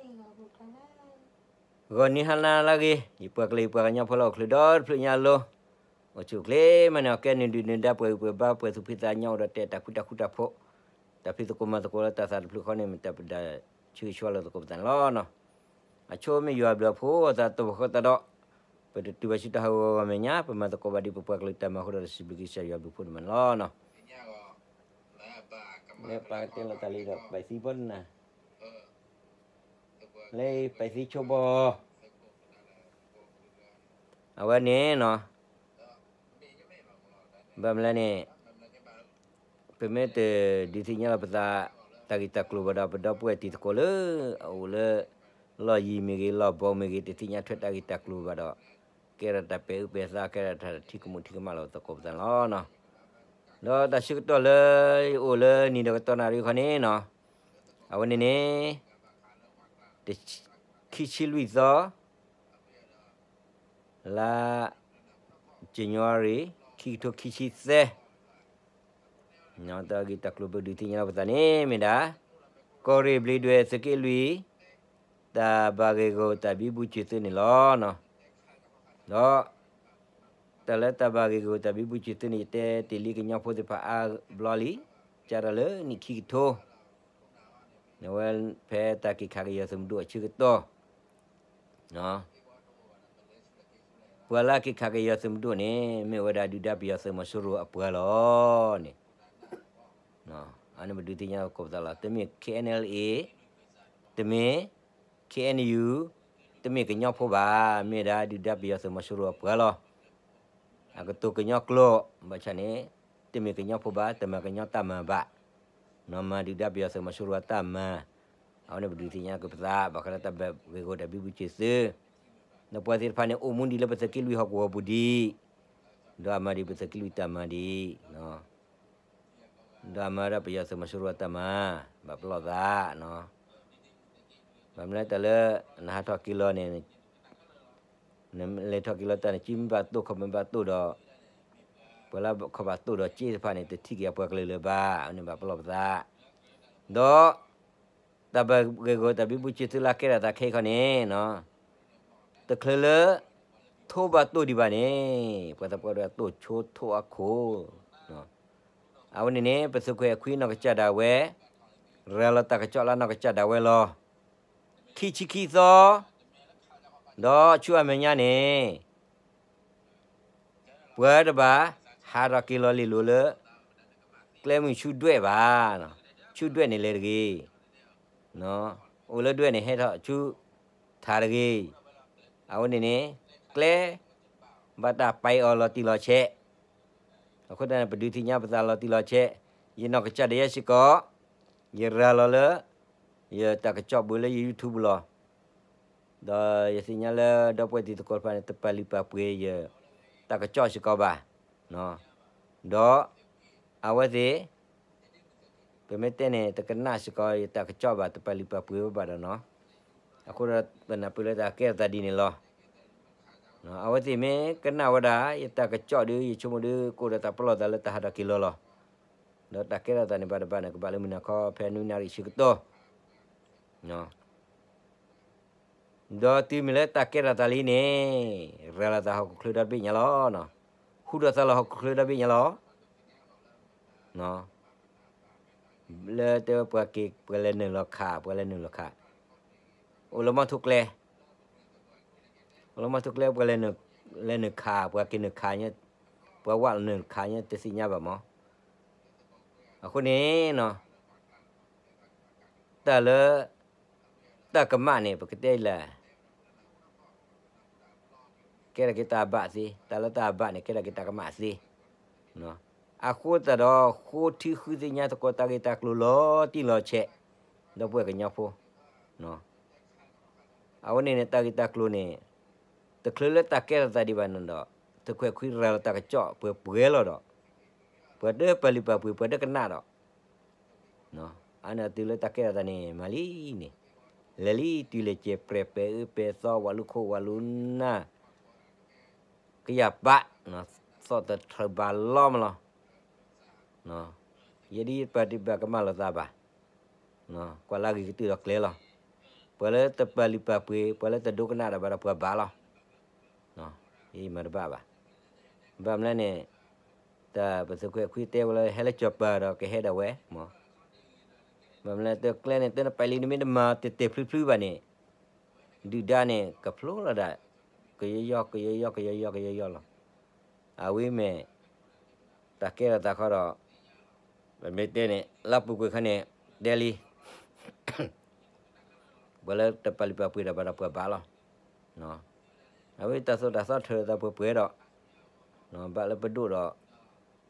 ဂီၤနံၤဟါနၤလၢအဂ့ၤ, ယပှၤကလုာ်ယပှၤကညီဖိလၢအိၣ်ချုးဒီတဖျၢၣ်ညါအလိၤ, အိၣ်ဆူၣ်အိၣ်ချ့မးန့ၣ် အီၤကဲနုာ်ဒုၣ်နုာ်ဒါ ပှဲၤဂံၢ်ပှဲၤဘါ ပှဲၤသူၣ်ဖှံသးညီအိၣ်ဒီးတဲတၢ်ဃူတၢ်ဖိး, တၢ်ဖံးသကိးမၤသကိးလၢတၢ်သးတဖျၢၣ်ဃီန့ၣ် မ့ၢ်တၢ်ပဒၣ်ဆၢဂ့ၤဆၢဝါလိာ်သကိးပသးန့ၣ်လီၤ. အဆိမ့ၢ်ယွၤအဘျုးအဖှိၣ်အသးတဘၣ်ဃီသးဒီး ပတတုၤဘၣ်ဆူတၢ်ဟးဂီၤဂီၤမဲာ်ညါ ပမၤသကိးဘၣ်ဒ်ပပှၤကလုာ်တၢ်မၤအဃိဒီး စံးဘျုးကစၢ်ယွၤဘျုးဖှိၣ်န့ၣ်မးန့ၣ်လီၤ. လၢပာ်ကဲလီၤတၢ်လံဒီး ပၢ်သံဘီနၤ လၢပၢ်သံဆိဘီ အဝဲန့ၣ်နီၤ, ဘၣ်မနုၤလဲၣ်န့ၣ် ပမ့ၢ်တဒုးသ့ၣ်ညါလီၤပသး တၢ်ဂ့ၢ်တၢ်ကျိၤဘၣ်ဒီး ပဒီပုၢ်ဝဲၢ်တံၤသကိးလၢ အအိၣ်လၢ လီၢ်ယံၤမ့ၢ်ဂ့ၤ လီၢ်ဘီမ့ၢ်ဂ့ၤ တသ့ၣ်ညါထွဲတၢ်ဂ့ၢ်တၢ်ကျိၤဘၣ်ဒီး ကဲထီၣ်တၢ်ပဲာ်အၢပဲာ်သး ကဲထီၣ်တၢ်ထံၣ်ကမူၣ်ထံၣ်ကမၣ်လိာ်သကိးပသးန့ၣ်လီၤ. ဒီးတၢ်ဆၢကတီၢ်လၢယအိၣ်လၢနံၤဒီးကတီၢ်နၣ်ရံၣ်ခီန့ၣ်နီၤ, အဝဲန့ၣ်န့ၣ် တ ခံဆံလွံၢ်သီ လါ January ခံကထိခံဆံသၢ, တၢ်ဂ့ၢ်တၢ်ကျိၤပဒုးသ့ၣ်ညါလီၤပသးန့ၣ်မ့ၢ်ဒၣ် ကီၢ်ရ့ၣ်ဘျံးဒွဲၣ်သုးက့လွံၢ် တၢ်ဘၣ်ဂ့ၢ်ဂီၢ်တၢ်ဘံဘူစၢၤသုန့ၣ်လီၤ. ဒီး တၢ်လၢတၢ်ဘၣ်ဂ့ၢ်ဂီၢ်တၢ်ဘံဘူစၢၤသုန့ၣ် ယတဲတ့ၢ်လံကညီဖိသ့ၣ်တဖၣ်အါဘျီလံ, ကၢ်ထီၣ်လၢနံၣ်ခံကထိ အဝဲဖဲတၢ်က့ၤခးက့ၤယွၤသုးမုၢ်ဒိၣ်အဆၢကတီၢ် ပှၤလၢအက့ၤခးက့ၤယွၤသုးမုၢ်ဒိၣ်န့ၣ် မ့ၢ်ဝဲဒၣ်ဒုၣ်ဒါပယီၤသုးမီၤစိရိၤအပှၤလီၤန့ၣ်, အန့ၣ်ပဒုးသ့ၣ်ညါကိးပသးလီၤ. တမ့ၢ် K N L A, တမ့ၢ် K N U, တမ့ၢ်ကညီဖိဘၣ်, မ့ၢ်ဒၣ်ဒုၣ်ဒါပယီၤသုးမီၤစိရိၤအပှၤလီၤ. အကတိၤကညီကျိာ် ဘၣ်ဆၣ်န့ၣ် တမ့ၢ်ကညီဖိဘၣ်, တမၤကညီတၢ်မၤဘၣ်, နီၢ်မၤဒုၣ်ဒါပယီၤသုးမီၤစိရိၤအတၢ်မၤ, အဝဲန့ၣ်ပဒုးသ့ၣ်ညါက့ၤပသး ဘၣ်ဃးလၢတၢ်ဘၣ်ဂ့ၢ်ဂီၢ်တၢ်ဘံဘူစၢၤသု, ဒီးပှၤသ့ၣ်တဖၣ်န့ၣ် အိၣ်မူဒံးလၢပသုးက့လွံၢ်ဟီၣ်ကဝီၤပူၤဒံး, ဒီးအမၤဒံးပသုးက့လွံၢ်တၢ်မၤဒံး ဒီးအမၤဒၣ်ပယီၤသုးမီၤစိရိၤအတၢ်မၤ, ဘၣ်ပလီၢ်သး, ဘၣ်မနုၤလဲၣ်တၢ်လၢ နဟးထီၣ်က့ၤလီၤန့ၣ်, နလဲၤထီၣ်က့ၤလီၤတၢ်န့ၣ် စုမ့ၢ်ဘၣ်တိၢ်ခီၣ်မ့ၢ်ဘၣ်တိၢ်ဒီး, ပှၤလၢခီၣ်ဘၣ်တိၢ်ဒီးစ့တဖၣ်န့ၣ် တထံၣ်က့ၤအပှၤကလုာ်လၢၤဘၣ်, အန့ၣ်ဘၣ်ပလီၢ်ပသး, ဒီး တၢ်ဘၣ်ဂ့ၢ်ဂီၢ်တၢ်ဘံဘူစၢၤသုလၢကဲထီၣ်သးခဲအံၤခီန့ၣ်, တချုးလၢ ထိဘၣ်တိၢ်ဒံးဘၣ်န့ၣ်, ပှၤသပှၢ်ဒိၣ်အတိၢ်ဆိထိအခိၣ်, အဝဲန့ၣ်န့ၣ် ပသုးခွဲးခွံနီၢ်ကစၢ်ဒၣ်ဝဲ, ရၤလီၤတၢ်ကစီၣ်လၢနီၢ်ကစၢ်ဒၣ်ဝဲလီၤ. ခံဆံခံသီ, ဒီးဆူအမဲာ်ညါန့ၣ် ပှၤတဘၣ် ဟးထီၣ်က့ၤလီၤလ့ၣ်လိၤလၢ ကျဲမုၢ်ဆူဒွဲၣ်ဘၣ်, ဆူဒွဲၣ်န့ၣ်လဲၤတဂ့ၤ, အိၣ်လၢဒွဲၣ်န့ၣ်ဟဲထီၣ်ဆူထးတဂ့ၤ, အဝဲန့ၣ်န့ၣ် ကျဲ ဘၣ်တၢ်ပာ်အီၤလီၤတံၢ်လီၤဆဲး, အဃိသတးန့ၣ် ပဒုးသ့ၣ်ညါပသးလီၤတံၢ်လီၤဆဲး, ယနီၢ်ကစၢ်ဒၣ်ယဲစ့ၢ်ကီး, ယရၤလီၤလၢ ယတၢ်ကစီၣ်ပူၤလၢယ YouTube ပူၤလီၤ. ဒီးယသ့ၣ်ညါလၢဒီပုၢ်ဝဲၢ်တံၤသကိးတဖၣ်န့ၣ် တပာ်လုၢ်ပာ်ပှ့ၤယတၢ်ကစီၣ်စ့ၢ်ကီးဘၣ်, ဒီးအဝဲသ့ၣ် ပမ့ၢ်တဲန့ၣ် တကနၣ်စ့ၢ်ကီးယတၢ်ကစီၣ်ဘၣ် တပာ်လုၢ်ပာ်ပှ့ၤဝဲဘၣ်ဒီးနီၤ, အဃိဒီးပနၢ်ပၢၢ်လၢတၢ်ကဲထီၣ်သးဒ်န့ၣ်လီၤ. အဝဲသ့ၣ်မ့ၢ်ကနၣ်ဝဲဒၣ် ယတၢ်ကစီၣ်ဒီး ယဆိကမိၣ်ဒီး ကအိၣ်ဒီးတၢ်ပလီၢ်သးလၢတၢ်ဟးထီၣ်က့ၤလီၤလီၤ. ဒီးတၢ်ကဲထီၣ်သးန့ၣ် ဘၣ်တဘၣ်န့ၣ် ကဘၣ်လၢမုၢ်နၤခီ ဖဲနွံနၣ်ရံၣ်ဆၢကတီၢ် ဒီးတုၤမ့ၢ်လၢတၢ်ကဲထီၣ်သးလံန့ၣ်, ရၤလီၤသးဟီၣ်ခိၣ်ချၢဒီဘ့ၣ်ညါလီၤ. ဟူထီၣ်သးလီၤဟီၣ်ခိၣ်ချၢဒီဘ့ၣ်ညါလီၤ. လၢတဲဝဲပှၤက့ၤ ပှၤလဲၤနုာ်လီၤခး ပှၤလဲၤနုာ်လီၤခး, အိၣ်လၢမီထိကျဲ, အိၣ်လၢမီထိကျဲ ပှၤလဲၤနုာ်ခး ပှၤက့ၤနုာ်ခးညါ, ပှၤဝးနုာ်ခးညါ တသ့ၣ်ညါဘၣ်မး. အဃိန့ၣ်နီၤ, တၢ်လၢ တၢ်ကမၣ်န့ၣ် ပကတဲလဲၣ် ကဲထီၣ်က့ၤတၢ်ဘၣ်သ့, တၢ်လၢတၢ်ဘၣ်န့ၣ် ကဲထီၣ်က့ၤတၢ်ကမၣ်သ့. အဃိသတးဒီး ဃိထံဃုသ့ၣ်ညါသကိးတၢ်ဂ့ၢ်တၢ်ကျိၤလီၤတံၢ်လီၤဆဲး, ဒီပုၢ်ဝဲၢ်ကညီဖိ, အဝဲန့ၣ်န့ၣ် တၢ်ဂ့ၢ်တၢ်ကျိၤန့ၣ် တချုးလၢတၢ်ကဲထီၣ်သးဒံးဘၣ်န့ၣ်ဒီး သုးခွဲးခွံရၤလီၤတၢ်ကစီၣ်ပှဲၤပှဲၤလီၤဒီး ပှၤတပာ်လုၢ်ပာ်ပှ့ၤ ပှၤတကနၣ်ဒီး အန့ၣ်တုၤလၢတၢ်ကဲထီၣ်သးန့ၣ် မၤလံန့ၣ်, လဲၤလံတုၤလဲၤစဲး ပြဲးပဲာ်အၢပဲာ်သီ ဝးလူခိၣ်ဝးလူနၢ် ကယၢ်ပာ်, သီၣ်တထြၢးဘၣ်လီၤမးလီၤ. ယဲဒ်ပှၤတဘၣ်ကမၣ်လိာ်သးဘၣ်, ကွၢ်လၢအဂ့ၤကတၢၢ်ဒီးကျဲလီၤ. ပှၤလၢတပာ်လုၢ်ပာ်ပှ့ၤ ပှၤလၢတဒိကနၣ်ဒီးဘၣ်ဒီးပှၤဘၣ်လီၤ. ယမၤတဘၣ်ဘၣ်. ဘၣ်မနုၤလဲၣ်န့ၣ် တၢ်ပသုးခွဲးခွံတဲဝဲလၢ ဟဲလၢကၠီၤပၤဒီးကဟဲဒၣ်ဝဲမး. ဘၣ်မနုၤလဲၣ် တၢ်ကျဲန့ၣ် တၢ်နပာ်လံ နမ့ၢ်တမၤတဲာ်တဲာ်ဖျုဖျုဘၣ်န့ၣ် ဒုၣ်ဒါန့ၣ် ကဖျိလီၤဒၣ် ကယီယီ ကယီယီ ကယီယီ ကယီယီလီၤ. အဝဲမ့ၢ် တၢ်ကဲထီၣ်သးခီဒီး ပမ့ၢ်တဲန့ၣ် လၢပူၤကွံာ်ခါန့ၣ် တဲလံ ပှၤလၢတပာ်လုၢ်ပာ်ပှ့ၤဒီးဘၣ်ဒီးပှၤဘၣ်လီၤ. အဝဲတၢ်သိၣ်တၢ်သီထၢၣ်သးပှဲၤပှဲၤဒီး ဘၣ်လၢပဒိၣ်ဒီး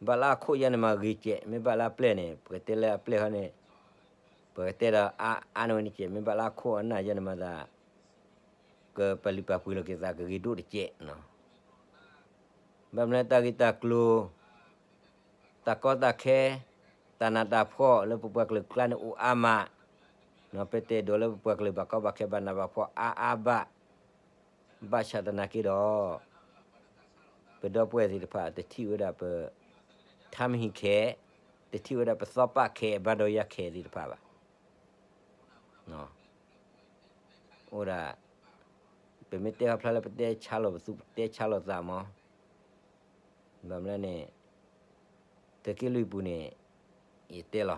ဘၣ်လၢအခိၣ်ယဲန့ၣ်မၤဂ့ၤစဲး မ့ၢ်ဘၣ်လၢအပျဲၢ်န့ၣ် ပကတဲလၢအပျဲၢ်ခီန့ၣ် ပကတဲဒီးအါအါန့ၢ်ဝဲန့ၣ်စဲး မ့ၢ်ဘၣ်လၢအခိၣ်အနၢ်ယဲန့ၣ်မၤသး ကပာ်လုၢ်ပာ်ပှ့ၤလိာ်က့ၤသးကဂ့ၤဒိၣ်တစဲးနီၤ. ဘၣ်မနုၤတၢ်ဂ့ၢ်တၢ်ကျိၤ တၢ်ကီတၢ်ခဲ တၢ်နးတၢ်ဖှီၣ်လၢပပှၤကလုာ်ကျါန့ၣ်အိၣ်အါမး, ပတဲဒိးလၢပပှၤကလုာ်ဘၣ်ကီဘၣ်ခဲဘၣ်နးဘၣ်ဖှီၣ်အါအါဘၣ်, ဘၣ်ဆၣ်သနာ်က့ဒီး ပဒီပုၢ်ဝဲၢ်သ့ၣ်တဖၣ် တထံၣ်ဝဲဒၣ်ပ ထါမဟံၣ်ခဲ, တထံၣ်ဝဲဒၣ်ပသီပၣ်ခဲ ဘါဒီးယၤခဲသ့ၣ်တဖၣ်ဘၣ်. အိၣ်ဒၣ် ပမ့ၢ်တဲခီဖျိလၢပတဲဆါလီၤပသူ ပတဲဆါလီၤသးမး, ဘၣ်မနုၤလဲၣ်န့ၣ် သုးက့လွံၢ်ပူၤန့ၣ် ယတဲလီၤ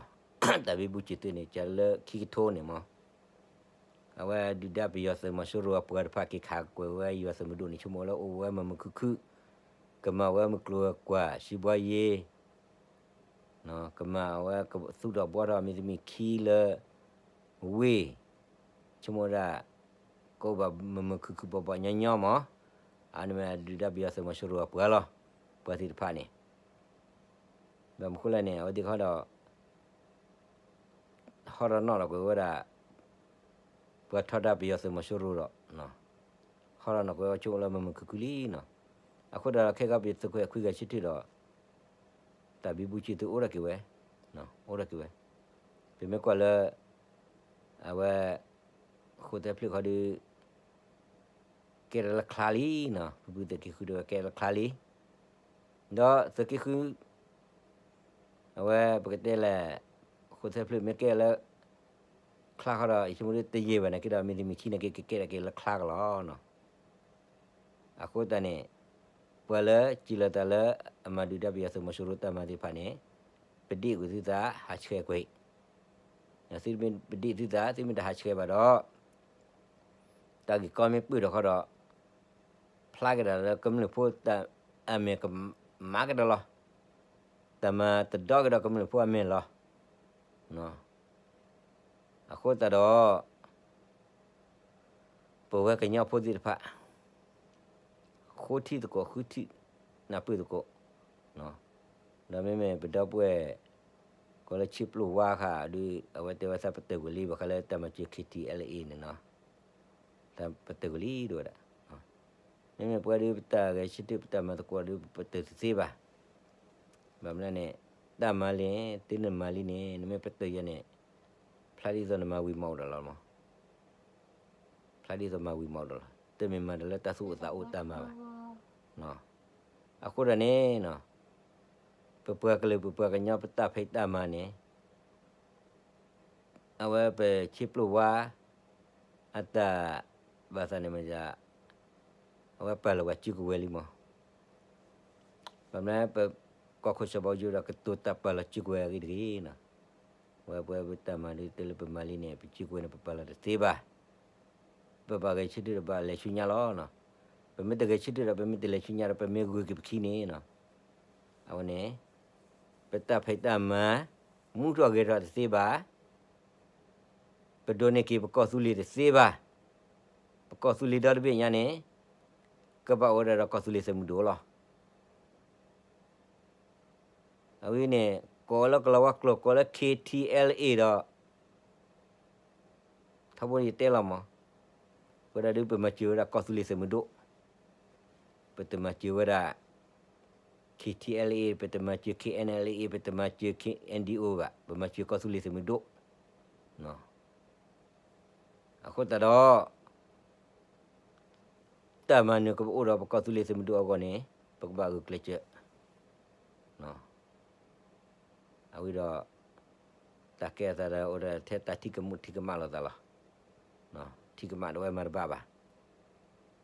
တၢ်ဘံဘူစံးသုန့ၣ် ကလၢခံကထိန့ၣ်မး အဝဲဒုၣ်ဒါပယီၤသုးမီၤစိရိၤအပှၤတဖၣ်က့ၤခးကွံာ်ဝဲယွၤသုးမုၢ်ဒိၣ်န့ၣ် ဆိကမိၣ်လၢအိၣ်ဝဲမုာ်မုာ်ခုၣ်ခုၣ်, ကမၤဝဲမုၢ်ကျိၤဝဲၤကွာ် စံးဘှါယ့ ကမၤဝဲကသူၣ်ထီၣ်ဘှီထီၣ်မံၤသမံးခံလၢ ဝ့ၢ်, ဆိကမိၣ်ဝဲဒၣ် ကအိၣ်ဘၣ်မုာ်မုာ်ခုၣ်ခုၣ်ဘီၣ်ဘီၣ်ညီညီမး, အန့ၣ်မ့ၢ်ဒုၣ်ဒါပယီၤသုးမီၤစိရိၤအပှၤလီၤ, ပှၤသ့ၣ်တဖၣ်န့ၣ် ဘၣ်မနုၤလဲၣ်န့ၣ် အဝဲသ့ၣ်ခီဒီး ဟီထီၣ်နီၣ်ထီၣ်ကွံာ်ဝဲဒၣ် ပှၤထီဒါပယီၤသုးမီၤစိရိၤဒီး ဟီထီၣ်နီၣ်ကွံာ်ဝဲဆိကမိၣ်လၢမုာ်မုာ်ခုၣ်ခုၣ်လံနီၤ, အဃိဒီးခဲကီးပသုးခွဲးခွံဂၤဆံထံၣ်ဒီး တၢ်ဘံဘူစံးသုအိၣ်ဒၣ်က့ၤဝဲ, အိၣ်ဒၣ်က့ၤဝဲ, ပမ့ၢ်ကွၢ်လၢ အဝဲ ဃိၣ်သဲဖျၢၣ်ခီဒီး ကဲထီၣ်လၢချါလံနီၤ, ဖုဖုသုးက့ဃုဒီးကဲထီၣ်လၢချါလံ, ဒီးသုးက့ဃု အဝဲပကတဲလဲၣ် ဃိၣ်သဲဖျၢၣ်မ့ၢ်ကဲလၢ ချါခီဒီး ယဆိကမိၣ်ဒ်တယံာ်ဘၣ်န့ၣ်က့ဒီး မံၤတမံၤခံန့ၣ်က့ ကကဲထီၣ်က့ၤလၢချါကလီၤနီၤ. အဃိသတးန့ၣ် ပှၤလၢစံးလီၤသးလၢအမၤဒုၣ်ဒါပယီၤသုးမီၤစိရိၤတၢ်မၤသ့ၣ်တဖၣ်န့ၣ် ပဒ့ၣ်ကွံာ်သုသးဟးဆှဲးကွံာ်, သုမ့ၢ်ပဒ့ၣ်သုသး သုမ့ၢ်တဟးဆှဲးဘၣ်ဒီး တၢ်ဂ့ၢ်ကီမ့ၢ်ပၢၢ်ထီၣ်ခီဒီး ဖျါက့ၤဒၣ်လၢကမျၢၢ်ဖိအမဲာ်ကမၤကဒီးလီၤ, တၢ်မၤတဒီက့ၤဒီးကမျၢၢ်ဖိအမဲာ်လီၤ. အဃိသတးဒီး ပဝဲကညီဖိသ့ၣ်တဖၣ် ဃိထံသကိးဃုထံ နၢ်ပၢၢ်သကိး, ဒီးမ့မ့ၢ်ပဒီပုၢ်ဝဲၢ် ကိးလၢဆ့ပျိၢ်ဝါဃာ်ဒီး အဝဲတဲဝဲသးပတုာ်ကွံာ်လံ ဘၣ်ဃးလၢတၢ်မၤစၢၤ ခ့ထံအဲလ်အ့န့ၣ်နီၤ, သးပတုာ်ကွံာ်လံဒ်ဝဲဒၣ်, မ့မ့ၢ်ပှၤဒီးပတၢ်ဂဲၤဆၢထၢၣ်ပတၢ်မၤသကိးဒီး ပပတုာ်တသ့ဘၣ်. ဘၣ်မနုၤလဲၣ်န့ၣ် တၢ်မၤလံန့ၣ် သုနမၤလံန့ၣ် နမ့ၢ်ပတုာ်ယၤန့ၣ် ဖျါဒ်သိးနမၤဝံၤမးအိၣ်ဒီးလီၤမး ဖျါဒ်သိးမၤဝံၤမးအိၣ်ဒီးလီၤ, တမ့ၢ်မၤဒီးလၢတၢ်သူၣ်အိၣ်သးအိၣ်တၢ်မၤဘၣ်. အဃိဒီးန့ၣ် ပပှၤကလုာ်ပပှၤကညီ ပတၢ်ဖံးတၢ်မၤန့ၣ် အဝဲပဆ့ပျိၢ်ဝါ အတၢ်ဘၣ်သးန့ၣ်မ့ၢ် အဝဲပာ်လီၤပှၤစုကဝဲၤလံမး. ဘၣ်မနုၤ ပကီၢ်ခိၣ်စီၤဘးအူကၠိဒီး ကတိၤတၢ်ပာ်လီၤစုကဝဲၤအဂ့ၢ်တဂ့ၤနီၤ. ဝဲပဝဲပတၢ်မၤဒ်တလၢပမၤလံန့ၣ် ပစုကဝဲၤန့ၣ် ပပာ်လီၤတသ့ဘၣ်. ပဘၣ်ဂဲၤဆၢထၢၣ်ဒီးဘၣ်လဲၤဆူညါလီၤ. ပမ့ၢ်တဂဲၤဆၢထၢၣ်ဒီး ပမ့ၢ်တလဲၤဆူညါဒီး ပမ့ၢ်ဂုၤက့ၤပခံန့ၣ် အဝဲန့ၣ် ပတၢ်ဖံးတၢ်မၤ မူထီၣ်ဂဲၤထီၣ်တသ့ဘၣ်. ပဒိးန့ၢ်က့ၤပကီၢ်သူလ့ၤတသ့ဘၣ်. ပကီၢ်သူလ့ၤဒီတဘ့ၣ်ညါန့ၣ် ကဘၣ်အိၣ်ဝဲဒၣ်ဒီးကီၢ်သူလ့ၤသုးမုၢ်ဒိၣ်လီၤ. အဝဲန့ၣ် ကိးလၢကလၤဝါကျိာ် ကိးလၢ ခ့ထံအဲလ်အ့ ဒီး ထီဘိယတဲလီၤမး, ဝဲဒၣ်ဒုးပမၤစၢၤဝဲဒၣ်ကီၢ်သူလ့ၤသုးမုၢ်ဒိၣ်, ပတမၤစၢၤဝဲဒၣ် ခ့ထံအဲလ်အ့, ပတမၤစၢၤ ခ့အဲၣ်အၣ်လ်အ့, ပတမၤစၢၤ ခ့အဲၣ်အၣ်ဒီးအိၣ်ဘၣ်, ပမၤစၢၤကီၢ်သူလ့ၤသုးမုၢ်ဒိၣ်. အဃိသတးဒီး တၢ်မၤနၢၤကအိၣ်ဒီးပကီၢ်သူလ့ၤသုးမုၢ်ဒိၣ်အဂီၢ်န့ၣ် ပကဘၣ်ဂုာ်ကျဲးစၢး အဝဲဒီး တၢ်ကဲအသးဒီးအိၣ်ဒီးထဲတၢ်ထံၣ်ကမူၣ်ထံၣ်ကမၣ်လိာ်သးလီၤ. ထံကမၣ်တဝဲမၤတဘၣ်ဘၣ်.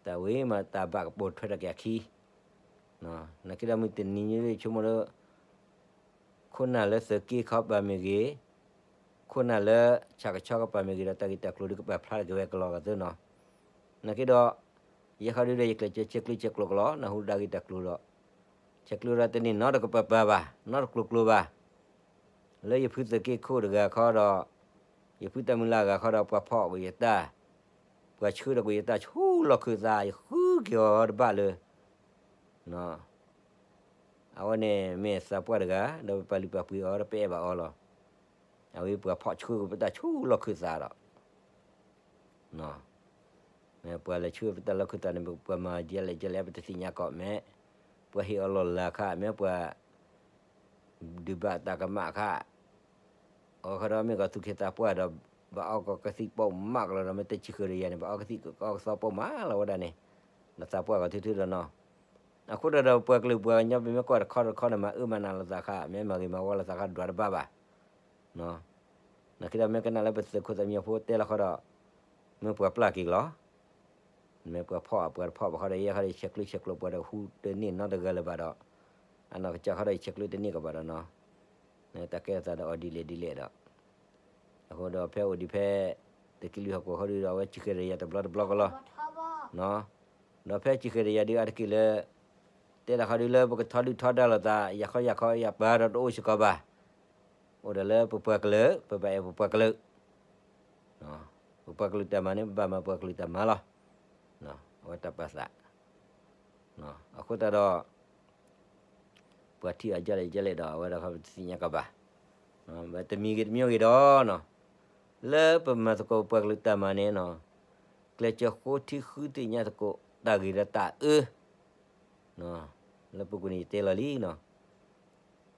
တၢ်ဝံၤမးတၢ်ဘၣ်ကပိာ်ထွဲထီၣ်က့ၤအခံ, နာ်က့ဒီးမုၢ်တနံၤညါဆိကမိၣ်ဒီး ခိၣ်နၢ်လၢသုးက့ခီပၤမ့ၢ်ဂ့ၤ, ခိၣ်နၢ်လၢဆၣ်ကဆီကပၤမ့ၢ်ဂ့ၤဒီး တၢ်ဂ့ၢ်တၢ်ကျိၤဒုးကပာ်ဖျါထီၣ်က့ၤဝဲကလီကသ့နီၤ. နာ်က့ဒီး ယဲခီဒုဒီးယကျဲးစၢးဆဲးကျၢဆဲးကျိးကလီ, နၢ်ဟူတၢ်ဂ့ၢ်တၢ်ကျိၤဒီး ဆဲးကျၢဒီးတန့ၢ်နီတကပၤပၤဘၣ်, နီတကျိၤကျိၤဘၣ်. လၢယဖုသုးက့ခိၣ်တဂၤခီဒီး ယဖုတၢ်မုၢ်လၢ်ဂၤခီဒီး ပှၤဖီၣ်ကွံာ်ယတၢ်, ပှၤဆှၢဒီးကွံာ်ယတၢ်ဆူလီၢ်ခၢၣ်သး ယဃုက့ၤအီၤတဘၣ်လၢ အဝဲန့ၣ်မ့ၢ်သးပှၢ်တဂၤ ဒီးပပာ်လုၢ်ပာ်ပှ့ၤအီၤဒီးပအဲၣ်ဘၣ်အီၤလီၤ. အဝဲပှၤဖီၣ်ဆှၢကွံာ်ပတၢ်ဆူလီၢ်ခၢၣ်သးဒီး မ့ၢ်ပှၤလဲၤဆှၢပတၢ်လီၢ်ခၢၣ်သးန့ၣ် ပှၤမၤဒ်လဲၣ်ဒ်လဲၣ် ပတသ့ၣ်ညါကီးမ့ၢ် ပှၤဟ့ၣ်အီၤလီၢ်လၤခါ မ့ၢ်ပှၤ ဒုးဘၣ်တၢ်ကမၣ်ခါ အဃိဒီးမ့ၢ်ကီးသူၣ်က့သးပှၢ်ဒီး ဘၣ်အီကီးကသံၣ်ပိာ်မးကလီၤဒီး မ့ၢ်တဆံးဃုာ်ဒီးယၤန့ၣ် ဘၣ်အီကသံၣ်ကီးကသီပိာ်မးလီၤဝဲဒၣ်န့ၣ် ဒီးသးပှၢ်ကီးထုထုဒီးနီၤ. အဃိဒီး ပှၤကလုာ်ပှၤကညီပမ့ၢ်ကွၢ်တခီတခီန့ၣ် မၤအၢမၤနးလိာ်သးခါ မ့ၢ်မၤဂ့ၤမၤဝါလိာ်သးခါဒွးတဘၣ်ဘၣ် နာ်က့ဒီးမ့ၢ်ကနၣ်လၢပသုးခိၣ်သးမံဖိတဲလီၤခီဒီး မ့ၢ်ပှၤပျၢ်က့ၤကလီၤ. မ့ၢ်ပှၤဖီၣ်အပှၤတဖီၣ်ဘၣ်ခီဒီး ယဲခီဒီး ယဆဲးကျၢဆဲးကျိးပှၤဒီးဟူတန့ၢ်နီတဂၤလၢၤဘၣ်ဒီး အနီၢ်ကစၢ်ခီဒီး ယဆဲးကျၢတန့ၢ်ကီးဘၣ်ဒီးနီၤ. တၢ်ကဲထီၣ်သးဒီးအီၤဒ်လဲၣ်ဒ်လဲၣ်ဒီး အဃိဒီးဖဲအိၣ်ဒံးဖဲ သုးက့လွံၢ်ဟီၣ်ကဝီၤခီဒီး အဝဲစံးဃဲၤဒီးယၤတဘျီတဘျီကလီၤ. ဒီးဖဲစံးဃဲၤဒီးယၤဒုးအါတက့ၢ်လၢ တဲတၢ်ခီဒုးလၢပကထီဒုၣ်ထီဒါလိာ်သး ယၤခီယၤခီယၤပှၤဒီးတအိၣ်စ့ၢ်ကီးဘၣ်. အိၣ်ဒီးလၢပပှၤကလုာ် ပဘၣ်အဲၣ်ပပှၤကလုာ် ပပှၤကလုာ်တၢ်မၤန့ၣ် ပဘၣ်မၤပှၤကလုာ်တၢ်မၤလီၤ. အဝဲတၢ်ပာ်သး အဃိသတးဒီး ပှၤထံၣ်အီၤဒ်လဲၣ်ဒ်လဲၣ်ဒီး အဝဲဒၣ်ခီပတသ့ၣ်ညါကီးဘၣ်. တမံၤဂ့ၤတမံၤဂ့ၤဒီးနီၤ လၢပမၤသကိးပှၤကလုာ်တၢ်မၤန့ၣ်နီၤ ကျဲးစၢးဃိထံဃုသ့ၣ်ညါသကိး တၢ်ဂ့ၤဒီးတၢ်အၢ လၢပူၤကွံာ်န့ၣ်ယတဲလီၤလံနီၤ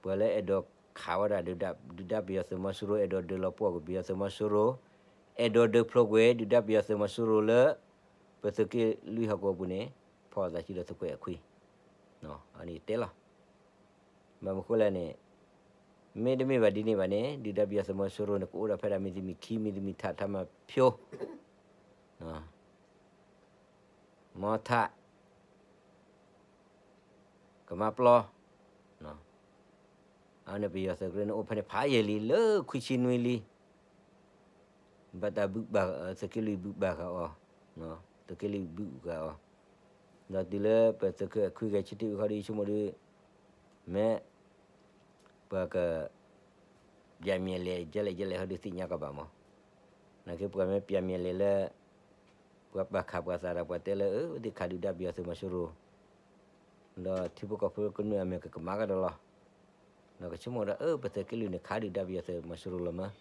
ပှၤလၢအဲၣ်ဒိးခးဝဲဒၣ် ဒုၣ်ဒါပယီၤသုးမီၤစိရိၤ အဲၣ်ဒိးဒုးလီၤပှီၢ်ကွံာ်ပယီၤသုးမီၤစိရိၤ အဲၣ်ဒိးဒုးဖျိးကွံာ် ဒုၣ်ဒါပယီၤသုးမီၤစိရိၤလၢ ပသုးက့လွံၢ်ဟီၣ်ကဝီၤပူၤန့ၣ် ဖီၣ်အသးစုဒီးသုးခိၣ်အဲၣ်ခွံ အန့ၣ်ယတဲလီၤ ဘၣ်မနုၤဃိလဲၣ်န့ၣ် မ့တမ့ၢ်ဘၣ်ဒ်န့ၣ်ဘၣ်န့ၣ် ဒုၣ်ဒါပယီၤသုးမီၤစိရိၤန့ၣ် ကအိၣ်ဒီးဖဲဒၣ်မံၤတမံၤခံ မံၤတမံၤထး ထးမၤဖၠိ မီထး ကမါပျီ အန့ၣ်ပယီၤသုးကရၢန့ၣ် အိၣ်ဖဲန့ၣ်ဖးယံာ်လံ လၢခွံဆံနွံလံ ဘၣ်တၢ်ဘုၣ်ဘၣ် သုးက့လွံၢ်ဘုၣ်ဘၣ်ဃာ်အီၤ သုးက့လွံၢ်ဘုၣ်ဃာ်အီၤ ဒီးတုၤလၢပသုးခိၣ်အဲၣ်ခွံဂဲၤဆၢထၢၣ်ဝံၤခီဒီး ယဆိကမိၣ်ဒီး မ့ၢ် ပှၤက ပျၢ်မၠဲၣ်လဲၤ ဒ်လဲၣ်ဒ်လဲၣ်ဟီဒီးသ့ၣ်ညါကီးဘၣ်မး နာ်က့ပှၤမ့ၢ်ပျၢ်မၠဲၣ်လဲၤလၢ ပှၤပာ်ခးပှၤသးဒီးပှၤတဲလၢ အၢ သ့ၣ်ခးဒုၣ်ဒါပယီၤသုးမီၤစိရိၤ ဒီးထံဖိကီၢ်ဖိကမျၢၢ်အမဲာ်ကကမၣ်ကဒီးလီၤ. ဒီးကဆိကမိၣ်ဒီး အၢ ပသုးက့လွံၢ်န့ၣ် ခးဒုၣ်ဒါပယီၤသုးမီၤစိရိၤလီၤမး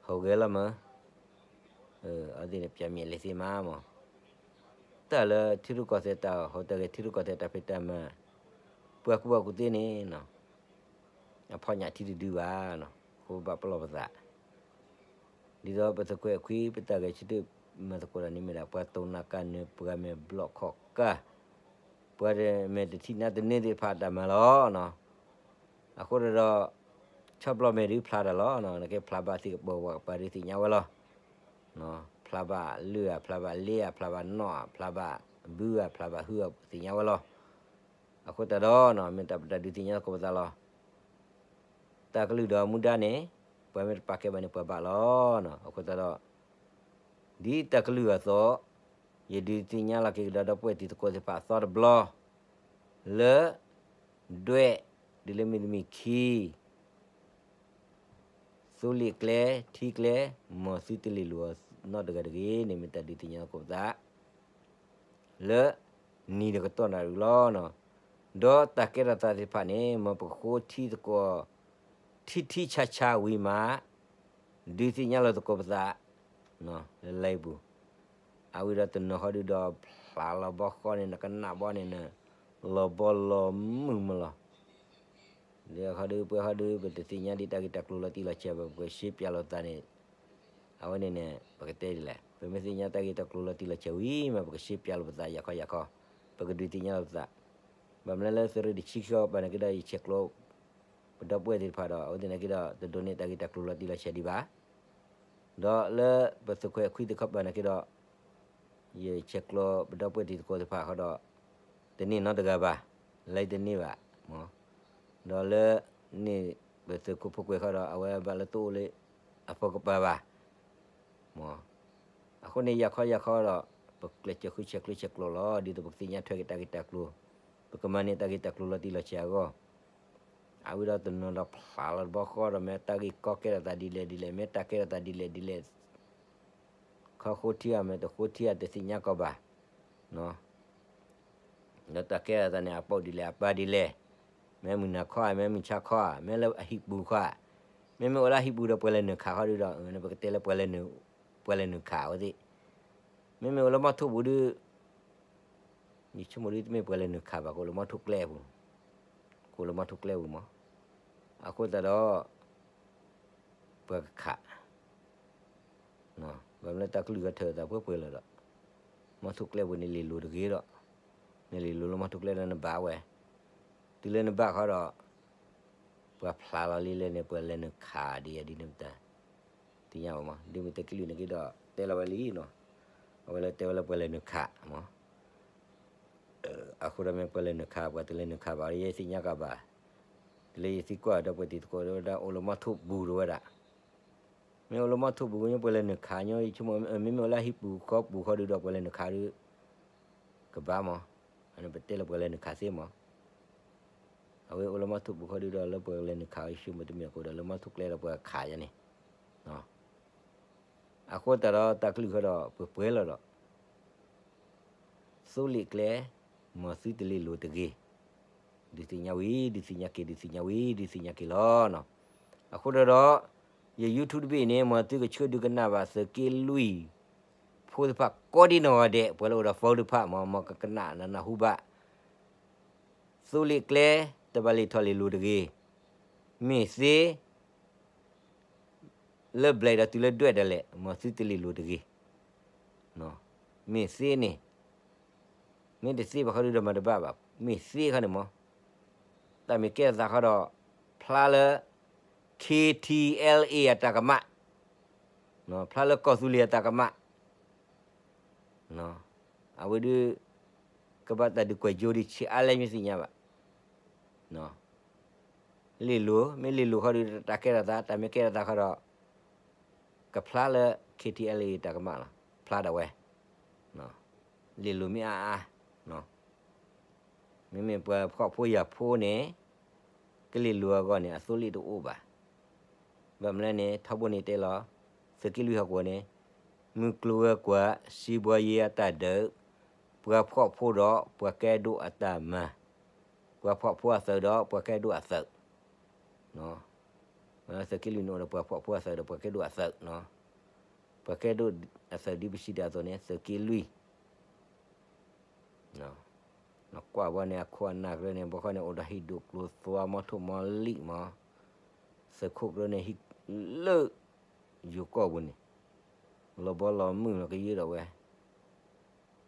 ဟူးဂဲၤလီၤမး အဝဲသ့ၣ်န့ၣ် ပျၢ်မၠဲၣ်လဲၤသ့မးမး တၢ်လၢထံရူၢ်ကီၢ်သဲးတၢ် ဟီၣ်တၢ်ဂဲၤထံရူၢ်ကီၢ်သဲးတၢ်ဖံးတၢ်မၤ ပှၤကူၣ်ဘၣ်ကူၣ်သ့န့ၣ် အဖီၣ်ညၣ်ထံတဒုဘၣ် အဃိဘၣ်ပလီၢ်ပသး ဒ်သိးပသုးခိၣ်အဲၣ်ခွံ ပတၢ်ဂဲၤဆၢထၢၣ်မၤသကိးတၢ်န့ၣ်မ့ၢ်ဒၣ် ပှၤတိၢ်နးကါနၢၤ ပှၤမဲာ်ဘျီၣ်ခီၣ်ကါ ပှၤမဲာ်တထံၣ်နါတန့ၢ်သ့ၣ်တဖၣ်အတၢ်မၤလီၤ. အဃိဒီး ဆီၣ်ဘျီမဲာ်ဒုးဖျါတၢ်လီၤ. နကဲဖျါဘၣ်သ့ၣ်ကပီၤဝဲကပၤဒုးသ့ၣ်ညါဝဲလီၤ. ဖျါဘၣ်လၢၢ်ဧါ ဖျါဘၣ်လ့ဧါ ဖျါဘၣ်နီၣ်ဧါ ဖျါဘၣ်ဘုဧါ ဖျါဘၣ်ဟုဧါ သ့ၣ်ညါဝဲလီၤ. အဃိသတးဒီး မ့ၢ်တၢ်ပတၢ်ဒုးသ့ၣ်ညါသကိးပသးလီၤ. တၢ်ကလုၢ်ဒီးမူဒါန့ၣ် ပှၤမ့ၢ်တပာ်ကဲဘၣ်န့ၣ် ပှၤဘၣ်လီၤ. အဃိသတးဒီး ဒ်တၢ်ကလုၢ်အသိး ယဒုးသ့ၣ်ညါလီၤက့ၤကဒီးဒီပုၢ်ဝဲၢ်တံၤသကိးသ့ၣ်တဖၣ်အသီတဘျီ လၢ ဒွဲၣ် ဒ်လၢမံၤတမံၤခံ သိလ့ၣ်ကျဲ ထံကျဲ မ်သုတလ့ၣ်လိာ်အီၤနီတဂၤတဂ့ၤန့ၣ် မ့ၢ်တၢ်ဒုးသ့ၣ်ညါသကိးပသး လၢ နံၤတကတီၢ်နၣ်ရံၣ်လီၤ. ဒီးတၢ်ကဲထီၣ်သးသ့ၣ်တဖၣ်န့ၣ် မ်ပကဃိထံသကိး ထံထံဆးဆးဝံၤမး ဒုးသ့ၣ်ညါလိာ်သကိးပသး လၢလံာ်ပူၤ အဝံၤဒီးတနီၤဃီဒုးဒီးဖျါလီၤဘီဃီန့ၣ် နကနၣ်ဘီန့ၣ် လီၤဘီလီၤမုၢ်မးလီၤ. ဒီးဃီဒုး ပှဲၤဃီဒုး ပတသ့ၣ်ညါဒံးတၢ်ဂ့ၢ်တၢ်ကျိၤလီၤတံၢ်လီၤဆဲးဘၣ် ပကရှဲပၠးလိာ်သးန့ၣ် အဝဲန့ၣ်န့ၣ် ပကတဲဒ်လဲၣ် ပမ့ၢ်သ့ၣ်ညါတၢ်ဂ့ၢ်တၢ်ကျိၤလီၤတံၢ်လီၤဆဲးဝံၤမး ပကရှဲပၠးလိာ်ပသးယၤခီယၤခီ ပကဒုးသ့ၣ်ညါလိာ်ပသး ဘၣ်မနုၤလၢသုးရ့ၣ်တဆံခံဘၣ်န့ၣ်က့ဒီး ယဆဲးကျိး ပဒီပုၢ်ဝဲၢ်သ့ၣ်တဖၣ်ဒီး အဝဲသ့ၣ်န့ၣ်က့ဒီး တဒိးန့ၢ်တၢ်ဂ့ၢ်တၢ်ကျိၤလီၤတံၢ်လီၤဆဲးဒံးဘၣ် ဒီးလၢပသုးခွဲးခွံသ့ၣ်ခီပၤန့ၣ်က့ဒီး, ယဆဲးကျိးပဒီပုၢ်ဝဲၢ်တံၤသကိးသ့ၣ်တဖၣ်ဃီဒီး, တန့ၢ်နီတဂၤဘၣ်, လၢတန့ၢ်ဘၣ်, ဒီးလၢန့ၣ်ပသုးခိၣ်ဖိကွဲးဃီဒီး အဝဲဘၣ်လၢတအိၣ်လၢအဖိကပၤဘၣ်, မ့ၢ်, အဃိန့ၣ်ယၤခီယၤခီဒီး, ပကျဲးစၢးဃုဆဲးကျိးဆဲးကျိးလီၤ ဒ်သိးပကသ့ၣ်ညါထွဲက့ၤတၢ်ဂ့ၢ်တၢ်ကျိၤ, ပကမၤန့ၢ်တၢ်ဂ့ၢ်တၢ်ကျိၤလီၤတံၢ်လီၤဆဲးအဂီၢ် အဝဲဒီးတနီၤဒီးဖျါလီၤတဘျီဃီဒီး မ့ၢ်တၢ်ဂ့ၢ်ကီကဲထီၣ်သးဒ်လဲၣ်ဒ်လဲၣ်, မ့ၢ်တၢ်ကဲထီၣ်သးဒ်လဲၣ်ဒ်လဲၣ်, ခီဃိထံဧါ မ့ၢ်တဃိထံဧါ တသ့ၣ်ညါကီးဘၣ်, ဒီးတၢ်ကဲထီၣ်သးန့ၣ် အပိာ်ဒ်လဲၣ်အပၢ်ဒ်လဲၣ်, မ့ၢ်မုၢ်နၤခီဧါ မ့ၢ်မုၢ်ဆါခီဧါ မ့ၢ်လၢအဟံၣ်ပူၤခီဧါ, မ့မ့ၢ်အိၣ်လၢအဟံၣ်ပူၤဒီးပှၤလဲၤနုာ်ခးဃီဒုဒီး ပကတဲလၢ ပှၤလဲၤနုာ်ခးအဝဲသ့ၣ်, မ့မ့ၢ်အိၣ်လၢမီထိၣ်ပူၤဒု ယဆိကမိၣ်ဒ်တမ့ၢ်ပှၤလဲၤနုာ်ခးဘၣ် ကအိၣ်လၢမီထိၣ်ကျဲပူၤ, ကအိၣ်လၢမီထိၣ်ကျဲပူၤမး, အဃိသတးဒီး ပှၤကခး, ဘၣ်မနုၤလၢတၢ်ကလုၢ်ကထၢၣ်သးပှဲၤပှဲၤလီၤဒီး, မီထိၣ်ကျဲပူၤန့ၣ်လ့ၢ်လိၤတဂ့ၤဒီး, နလ့ၢ်လိၤလၢမီထိၣ်ကျဲဒီးနဘၣ်ဝဲ, တုၤလၢနဘၣ်ဃီဒီး, ပှၤဖျါလီၤလံလၢန့ၣ် ပှၤလဲၤနုာ်ခးဒ်ယၤဒ်န့ၣ်ပတၢ် သ့ၣ်ညါဘၣ်မး, ဒ်မ့ၢ်သုးက့လွံၢ်န့ၣ်က့ဒီး တဲလီၤဝဲလံနီၤ, အဝဲလၢတဲဝဲလၢပှၤလဲၤနုာ်ခးမး, အဃိဒီးမ့ၢ်ပှၤလဲၤနုာ်ခး ပှၤတလဲၤနုာ်ခးဘၣ် ယဲသ့ၣ်ညါကဘၣ်, တုၤလၢယသံကွၢ်ဒီးပှၤတံၤသကိးဒီးဝဲဒၣ် အိၣ်လၢမီထိၣ်ပူၤဒီးဝဲဒၣ်, မ့ၢ်အိၣ်လၢမီထိၣ်ပူၤကညီ ပှၤလဲၤနုာ်ခးညီ ယဆိကမိၣ် မ့မ့ၢ်အိၣ်လၢဟံၣ်ပူၤဃီပူၤဃီဒုဒီး ပှၤလဲၤနုာ်ခးဒု ကဘၣ်မး, အန့ၣ်ပတဲလၢပှၤလဲၤနုာ်ခးသ့မး, အဝဲအိၣ်လၢမီထိၣ်ပူၤဃီဒုဒီး လၢပှၤလဲၤနုာ်ခး ယဆိကမိၣ်တမ့ၢ်အဃိဒီး လၢမီထိၣ်ကျဲဒီးပှၤခးယၤန့ၣ်, အဃိသတးဒီးတၢ်ကလုၢ်ဃီဒီး ပှဲၤပှဲၤလီၤဒီး သိလ့ၣ်ကျဲ, မ်သုတလ့ၢ်လိၤတဂ့ၤ, ဒုးသ့ၣ်ညါဝံၤ ဒုးသ့ၣ်ညါက့ၤ ဒုးသ့ၣ်ညါဝံၤ ဒုးသ့ၣ်ညါက့ၤလီၤနီၤ, အဃိဒီးဒီး, ယ YouTube တဘ့ၣ်အံၤန့ၣ် မ်သုကဆှၢဒုးကနၣ်ဘၣ်သုးက့လွံၢ် ဖိသ့ၣ်တဖၣ်ကိးဒံနီၢ်ဂၤဒဲး ပှၤလၢအိၣ်ဒီး phone တဖၣ် မ်မ့ၢ်ကကနၣ်နၢ်ဟူဘၣ် သိလ့ၣ်ကျဲ, တဘၣ်လ့ၢ်ထီၣ်လ့ၢ်လိၤတဂ့ၤ, မ့ၢ်သ့ လၢ black ဒီးတုၤလၢ ဒွဲၣ် ဒၣ်လဲာ် မ်သုတလ့ၢ်လိၤတဂ့ၤ, မ့ၢ်သ့န့ၣ်, မ့ၢ်တသ့ဘၣ်ခီဒုဒီးမၤတဘၣ်ဘၣ် မ့ၢ်သ့ခီန့ၣ်မး, တၢ်မ့ၢ်ကဲထီၣ်သးခီဒီး, ဖျါလၢ KTLA အတၢ်ကမၣ်, ဖျါလၢကီၢ်သူလ့ၤအတၢ်ကမၣ် အဝဲဒုး ကဘၣ်တၢ်ဒုးကွဲးယိဒံးဆံးအါလဲၣ် မ့ၢ်သ့ၣ်ညါဘၣ်, လ့ၢ်လိၤ မ့ၢ်လ့ၢ်လိၤခီဒီး တၢ်ကဲထီၣ်သး တၢ်မ့ၢ်ကဲထီၣ်သးခီဒီး, ကဖျါလၢ KTLA တၢ်ကမၣ်လီၤ ဖျါဒၣ်ဝဲ, လ့ၢ်လိၤမ့ၢ်အါအါ မ့မ့ၢ်ပှၤဖှီၣ်ဖိယာ်ဖိန့ၣ်, ကလ့ၢ်လိၤအဂီၢ်န့ၣ် အသိလ့ၣ်တအိၣ်ဘၣ်. ဘၣ်မနုၤလဲၣ်န့ၣ် ထီဘိန့ၣ်တဲလီၤ, သုးက့လွံၢ်ဟီၣ်ကဝီၤန့ၣ်, မုၢ်ကျိၤဝဲၤကွာ် စံးဘှီယ့အတၢ်ဒုး, ပှၤဖှီၣ်ဖိဒီးပှၤကဲဒိၣ်အတၢ်မၤ, ပှၤဖှီၣ်ဖိအသုးဒီးပှၤကဲဒိၣ်အသုး, သုးက့လွံၢ်န့ၣ်အိၣ်ဒီးပှၤဖှီၣ်ဖိအသုးဒီးပှၤကဲဒိၣ်အသုး, ပှၤကဲဒိၣ်အသုးဒ်ပစံးတၢ်အသိးန့ၣ် သုးက့လွံၢ် နကွၢ်ဘီန့ၣ် အခိၣ်အနၢ်ကရၢန့ၣ် ဘီခီန့ၣ် အိၣ်ဒီးဟံၣ်ဒိၣ်ကျိၤသွါ မီထိၣ်မီလံၣ်မး, သုးခိၣ်ကရၢန့ၣ် ဟံၣ်လၢ ယိၤကီၢ်ပူၤန့ၣ်, လီၤဘီလီၤမုၢ်လီၤကယၢဒီးဝဲ,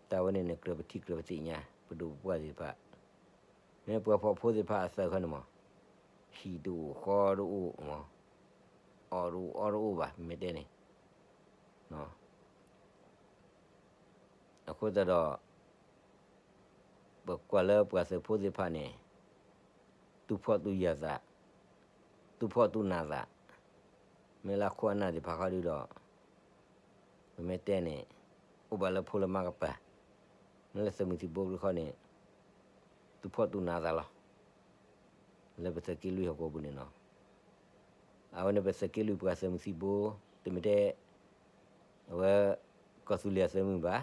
တၢ်ဝဲန့ၣ်န့ၣ် ကြၢးပထံၣ်ကြၢးပသ့ၣ်ညါ ပဒိၣ်ပပှၢ်သ့ၣ်တဖၣ်, မ့ၢ်ပှၤဖှီၣ်ဖိသ့ၣ်တဖၣ်အသုးခီန့ၣ်မး, ဟံၣ်တအိၣ်ဃီတအိၣ်မး, အီၣ်တအိၣ်အီတအိၣ်ဘၣ် မ့ၢ်တဲန့ၣ် အဃိသတးဒီး ပကွၢ်လၢပှၤသုးဖိသ့ၣ်တဖၣ်န့ၣ်, သူၣ်ဖှီၣ်သူၣ်ယာ်သး, သူၣ်ဖှီၣ်သူၣ်နၢ်သး, မ့ၢ်လၢအခိၣ်အနၢ်သ့ၣ်တဖၣ်ဃီဒုဒီး, ပမ့ၢ်တဲန့ၣ်, အိၣ်ဘၣ်လၢဖိလၢမါကပၤ, မ့ၢ်လၢသုးမုၢ်သံၣ်ဘိတခီန့ၣ်, သူၣ်ဖှီၣ်သူၣ်နၢ်သးလီၤ. လၢပသုးက့လွံၢ်ဟီၣ်ကဝီၤပူၤန့ၣ်လီၤ. အဝဲန့ၣ်ပသုးက့လွံၢ်ပှၤသုးမုၢ်သံၣ်ဘိ, တမ့ၢ်တဲ အဝဲ ကီၢ်သူလ့ၤအသုးမုၢ်ဘၣ်,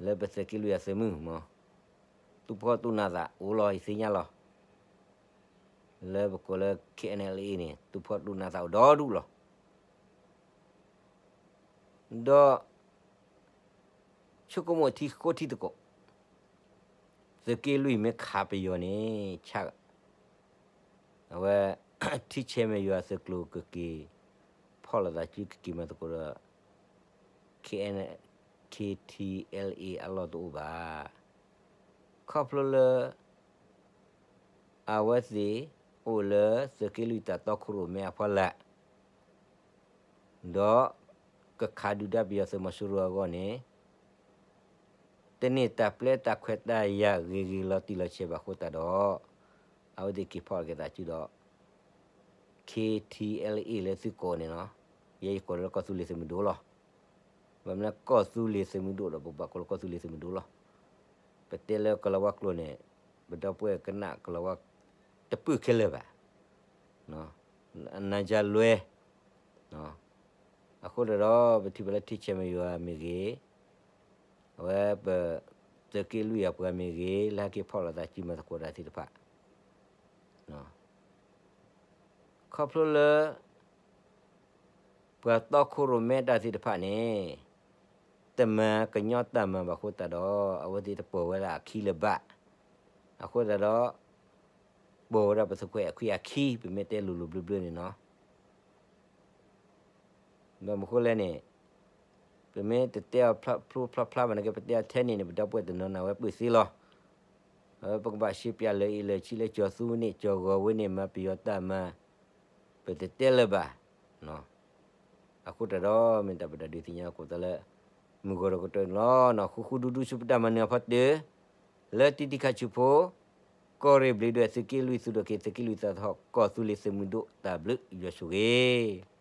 လၢပသုးက့လွံၢ်အသုးမုၢ်မး, သူၣ်ဖှီၣ်သူၣ်နၢ်သးအိၣ်လီၤ ယသ့ၣ်ညါလီၤ. လၢပကိးလၢ KNLA န့ၣ် သူၣ်ဖှီၣ်သူၣ်နၢ်သးအိၣ်ဒီဒူၣ်လီၤ. ဒီး ဆိကမိၣ်ထံဃိထံသကိး, သုးက့လွံၢ်မ့ၢ်ခးပယီၤန့ၣ် ဆၣ်, အဝဲ ထံဆဲးမဲာ်ယွၤသုးကျိၤကက့ၤ ဖီၣ်လိာ်သးစုကက့ၤမၤသကိးဒီး KN, KTLA အလီၢ်တအိၣ်ဘၣ်. ခီဖျိလၢ အဝဲသ့ၣ်အိၣ်လၢသုးက့လွံၢ်တၢ်တီခိၣ်ရိၣ်မဲအဖီလာ် ဒီး ကခးဒုၣ်ဒါပယီၤသုးမီၤစိရိၤအဂီၢ်န့ၣ် တန့ၢ်တၢ်ပျဲတၢ်ခွဲးတၢ်ယာ်ဂ့ၤဂ့ၤလီၤတံၢ်လီၤဆဲးဘၣ်အဃိသတးဒီး အဝဲသ့ၣ်က့ၤဖီၣ်က့ၤသးစုဒီး ခ့ထံအဲလ်အ့ လၢသုကိးန့ၣ်လီၤ. ယဲယကိးလၢကီၢ်သူလ့ၤသုးမုၢ်ဒိၣ်လီၤ. ဘၣ်မနုၤကီၢ်သူလ့ၤသုးမုၢ်ဒိၣ်ဒီး ပဘၣ်ကိးလၢကီၢ်သူလ့ၤသုးမုၢ်ဒိၣ်လီၤ. ပတဲလၢကလီၤဝါကျိာ်န့ၣ် ပဒီပုၢ်ဝဲၢ်ကနၣ်ကလီၤဝါတပၢၢ်ခဲလၢာ်ဘၣ်. နၤယါလွဲ အဃိသတးဒီး ပထံၣ်ဘၣ်လၢထံဆဲးမ့ၢ်ယွၤမ့ၢ်ဂ့ၤ, အဝဲပသုးက့လွံၢ်အပှၤမ့ၢ်ဂ့ၤ, လၢဟဲက့ၤဖီၣ်လိာ်သးစုမၤသကိးတၢ်သ့ၣ်တဖၣ် ခီဖျိလၢ ပှၤတီခိၣ်ရိၣ်မဲတၢ်သ့ၣ်တဖၣ်န့ၣ် တမၤကညီတၢ်မၤဘၣ်အဃိသတးဒီး အဝဲသ့ၣ်တပိာ်ဝဲဒၣ်အခံလၢၤဘၣ်. အဃိသတးဒီး ပိာ်ဝဲဒၣ်ပသုးခွဲးအခွံအခံ ပမ့ၢ်တဲလိၤလိၤဘျၢဘျၢန့ၣ်လီၤ. ဘၣ်မနုၤအဃိလဲၣ်န့ၣ် ပမ့ၢ်တတဲအီၤဖျိဖျါဖျါဘၣ်န့ၣ်က့ ပတဲအီၤထဲန့ၣ်န့ၣ် ပဒီပုၢ်ဝဲၢ်တနီၤန့ၣ် အဝဲပၢၢ်သ့လီၤ. အဝဲပကဘၣ်ရှဲပၠးလၢအံၤလၢဆံလၢကၠီၤသူန့ၣ် ကၠီၤဂီၤဝဲန့ၣ် မၤပယီၤတၢ်မၤ ပတတဲလၢၤဘၣ်. အဃိသတးဒီး မ့ၢ်တၢ်ပတၢ်ဒုးသ့ၣ်ညါကိးသးလၢ မုၢ်ဂီၤဒီးကတၢၢ်န့ၣ်လီၤ. ဃူဃူဒူဒူဆူပတၢ်မၤနၢၤအဖီတၢၢ် လၢတံၤတံၤခါဆူဖိ ကီၢ်ရ့ၣ်ဘျံးဒွဲၣ်သုးက့လွံၢ်သုးဒိၣ်က့ၤ သုးက့လွံၢ်သးသဟီၣ် ကီၢ်သူလ့ၤသုးမုၢ်ဒိၣ်တၢ်ဘျုးယွၤဆိၣ်ဂ့ၤ